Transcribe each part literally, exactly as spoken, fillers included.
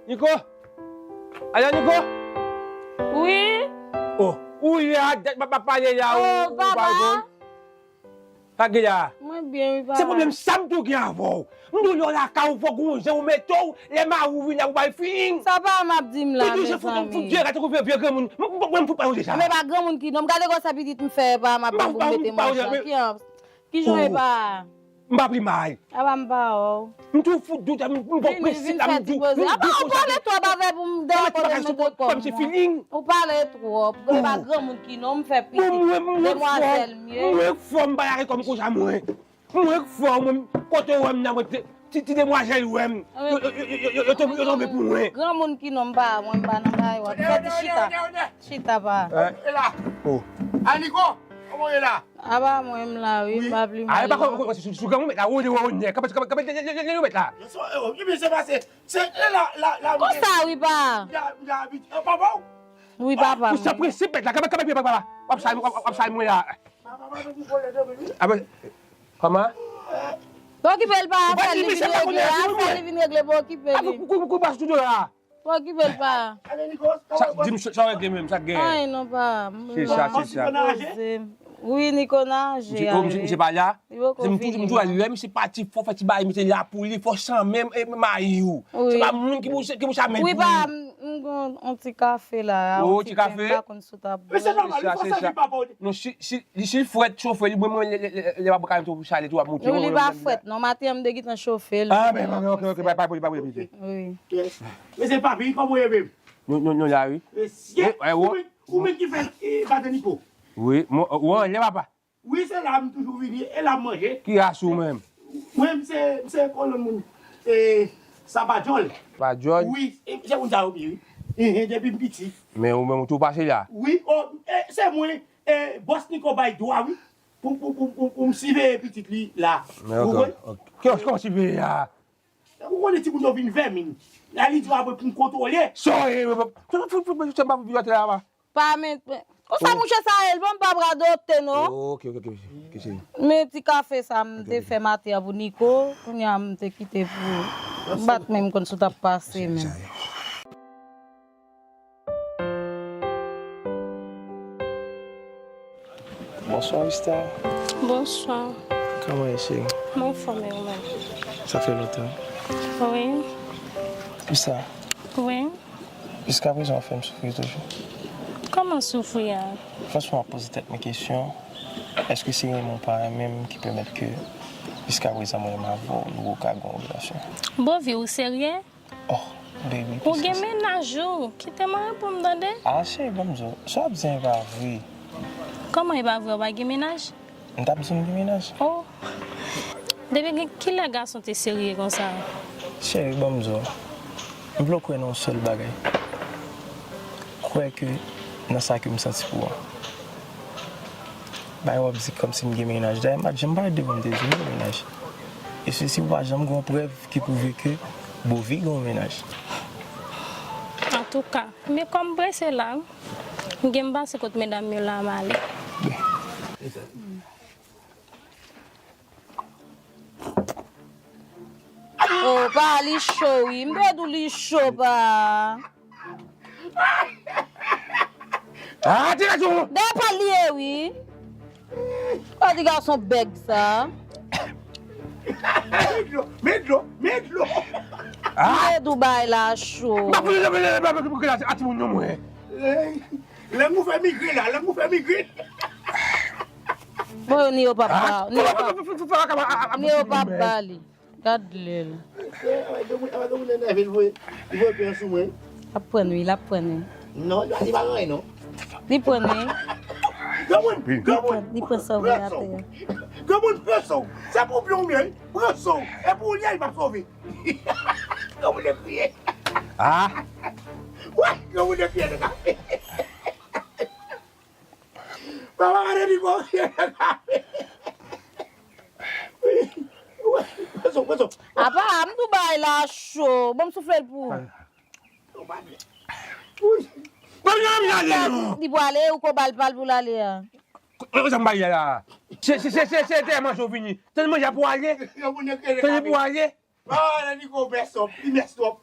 Niko? Alo, Niko? Wi? Oh, ou ye a, dat m ap pale la, ou, ou pa reponn? Sa k gen la? Mwen byen, wi, papa. Se pwoblèm sa m tou gen avè w. M di w lè w lakay ou fò gon jan ou mete w, lè mari w vini la pou bay feeling. Sa papa m ap di m la, mezanmi. Ou toujou fout, fout vye gade tankou vye, vye granmoun. M, m, mwen m fout pa w deja. Men pa granmoun ki non m, gade konsa pitit m fè papa m ap vin pou m mete manje. Ki an Kijan e pa? M pa pi mal. Apa m pa wè w. M tou fout dout, m, m pran prensip la, m tou, m tou kote. Ou pale twòp avè pou m de kote m mete kò m. Ou pale twòp. Mwen pa granmoun ki non, m fè pitit. Demwazèl m ye. Mwen fò, m pa lage kò m konsa mwen. Mwen fò, mwen, kote w wè m nan, mwen, ti, ti demwazèl wè m. Yo, yo, yo, yo, yo, yo tonbe, yo tonbe pou mwen. Granmoun ki non, m pa, mwen m pa nan bagay w ap fè ti chita. Chita pa. Aniko, kòman w ye la? Apa mwen m la wi, m pa pli mal. A, e pa kò, kò, kò, sou, sou granmoun mèt la, wole, wole, nè, kanpe, kanpe, kanpe, lè, lè, lè, lè, mèt la. Yo, so, yo, yo, men se pase, se, e la, la, la, konsa wi, pa. M ta, m ta abit, e, papa w? Wi, papa m. Ou san prensip, mèt la, kanpe, kanpe, kanpe, papa. W ap sal, w ap, w ap sal mwen la. Papa, papa, nou vole, nou vole. Apa, kòman? Pa okipe l, pa, fè l, li vin regle, a, fè l, li vin regle, pa okipe li. Apa, kou, kou, kou, pa sou do la. Pa okipe l, pa. Sa, di m sa, sa w regle menm, sa k gen? Anyen non, pa. Se sa, se sa. Wi, Niko nan anje. Misye, oh, misye, misye pa la? Li poko vini. M toujou, m toujou di w, lè misye pati, fò fè ti bagay, misye la pou li, fò san menm, e, mayi w. Wi. Se pa moun ki pou, ki pou sa menm pou li. Wi, pa, m, m gon on ti kafe la, on ti pen, m pa konn si w t ap bwè. Men se nòmal, li fò sèvi papa w. Non, si, si, li, si l frèt, chofe li, mwen, mwen, lè, lè, lè, lè m ap ka tou chale tou, ap moute. Wi, li pa frèt, non, maten an m te gentan chofe l. Ah, ben, ok, ok, ok, pa, pa, pa, pa, pa, pa. Wi. Yes. Mesye Papi, kòman w ye, babe? Nou, nou, nou la, wi. Mesye, ou menm, ou menm ki fè, eh, Bataniko. Wi, mwen, ou anlè, papa. Wi, se la m toujou vini, e la m manje. Ki ras ou menm? Mwen, m se, m se kolon moun. E, Sapadjòl. Sapadjòl? Wi, e, se moun sa yo, wi. Ehe, depi m piti. Men ou menm, ou tou pase la? Wi, o, e, se mwen, e, bòs Niko bay dwa, wi. Pou, pou, pou, pou, pou m siveye pitit li la. Men ok, ok. Kòman siveye a? Ou konnen timoun yo vin vèmin. La li di w apre pou m kontwole. Sorry, fout, fout, fout, fout, fout, fout, pa vin atè la, pa. Pa men, men. Konsa mouche sa ye, l ban m pa radote, non. Ok, ok, ok, ok, cheri. Men ti kafe sa m te fè maten an pou Niko, kounye a m te kite pou bat men m konn si w t ap pase menm. Bonswa, Vista. Bonswa. Kòman w ye, cheri? Mwen anfòm, e ou menm? Sa fè lontan. Wi. Vista. Wi. Jiskaprezan, w fè m soufri toujou. Kòman soufri a? Franchman, m ap poze tèt mwen kesyon, èske se renmen w pa renmen m ki pèmèt ke jiskaprezan mwen menm avè w, nou poko ka gen yon relasyon? Bovi, ou serye? Oh, baby, ou gen mennaj ou? Kite m reponn, tande? Ah, cheri, ban m di w, sa w ap di a e pa vre. Kòman e pa vre, ou pa gen mennaj? M t ap di w m gen mennaj. Oh. Depi gen, kilè gason te serye konsa? Cheri, ban m di w, m vle w kwè nan yon sèl bagay. Kwè ke nan sa ke m santi pou ou an. Bagay w ap di kòmsi m gen mennaj. Dayè, m pa t janm parèt devan w m te di w m gen mennaj. E sesi, ou pa janm gen yon prèv ki pwouve ke Bovi gen yon mennaj. Antouka, men kòm m prese la, m gen m pase kot medam yo la, m ale. Oh, pa, li cho, wi. M te di w li cho, pa. Ah, ti gason! Dèyè pa l li ye, wi. Ou di gason bèg sa. Men dlo, men dlo, men dlo. Ah! M te di w bagay la cho. M pa pou li, a timoun yo mwen. Lang ou fè migre la, lang ou fè migre. Bon, ni yo p ap ba, ni yo p ap, ni yo p ap ba li. Gad lèl. Ap pran wi, l ap pran wi. Non, li pa nan anyen non. Li pran wi. Granmoun, granmoun, li pran sa w voye atè a. Granmoun, pran sa w. Se pou byen w byen, wi. Pran sa w. E pou ou li a, li p ap sove. Granmoun e kriye. Ah. Wè, granmoun e kriye nan kafe. Papa gade li bon. Apa, m tou bay la cho. Bon, m soufle l pou ou. Li pou ale, ou ko bal, bal pou l ale a. Kote sa m bay la? Se, se, se, se, se tè manje w vini. Tann manje a pou ale. Tann pou ale. Ah, nan niko mès twòp, li mès twòp.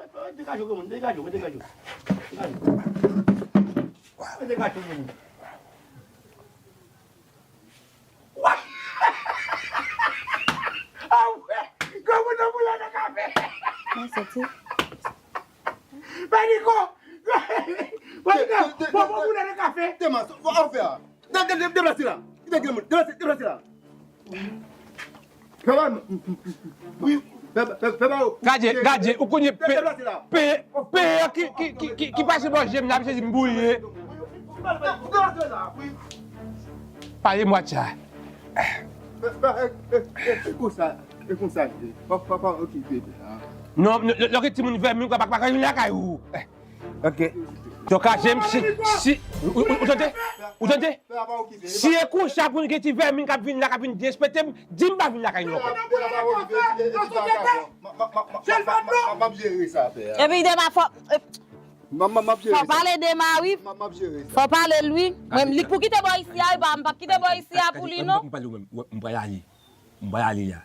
mwen degaje w, granmoun, degaje w, mwen degaje w. Degaje w. Mwen degaje w, granmoun. Ah wè, granmoun nan boule nan kafe. Mwen soti. Paniko! Paniko! Bon, bon, boule nan kafe. Demas, w ap fè a. Deplase la. Deplase, deplase la. Papa, wi. Papa, papa, gade, gade, ou konnen pe, pe, pe ki, ki, ki, ki, ki pase bò je m la, misye di m boule. Pale mwa tcha. E konsa, e konsa, papa, papa, okipe. Non, lè, lè, lè gen timoun vèmin, pa, pa, pa ka vin lakay ou. Ok. Toka James, si, si, ou, ou, ou tande? Ou tande? Si e konsa pou n gen ti vèmin k ap vin la, k ap vin derespekte m, di m pa vin lakay nou ankò. M ap jere sa, pè. Epi Dema fò, fò pale Dema, wi. Fò pale l, wi. Mwen, li pou kite bò isi a, wi, pa, m p ap kite bò isi a pou li, non. M pale ou menm, m pral ale. M pral ale a.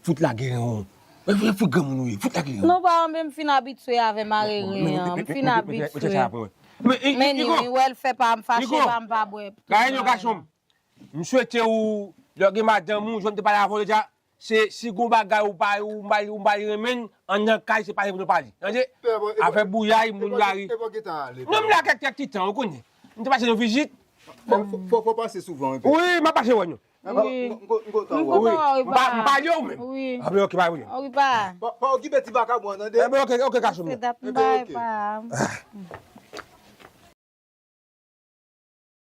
Fout lageren w. Mwen vre fout granmoun ou ye. Fout lageren w. Non, pa, men m fin abitye avè mareren an. M fin abitye. Men ni, wi, wè l fè pa m fache, pa m pa bwè. Gade non, gason m. M swete ou, lè w gen madanm ou, jan m te pale avè w deja, se si gon bagay ou pa, ou pa, ou pa renmen, ann nan kay, se pale pou nou pale. Tande? Afè bouyay, moun lari. Non, m la kèk, kèk ti tan, ou konnen. M te pase yon vizit. Fò, fò, fò pase souvan, wi. Wi, m ap pase wè nou. Wi. M kontan wè w. M pale w menm. Wi. Ah, ben, ok, pa pwoblèm. Wi, pa. Pa, pa okipe ti vakabon an, tande? Eh ben, ok, ok, gason m. Se dat m bay pa.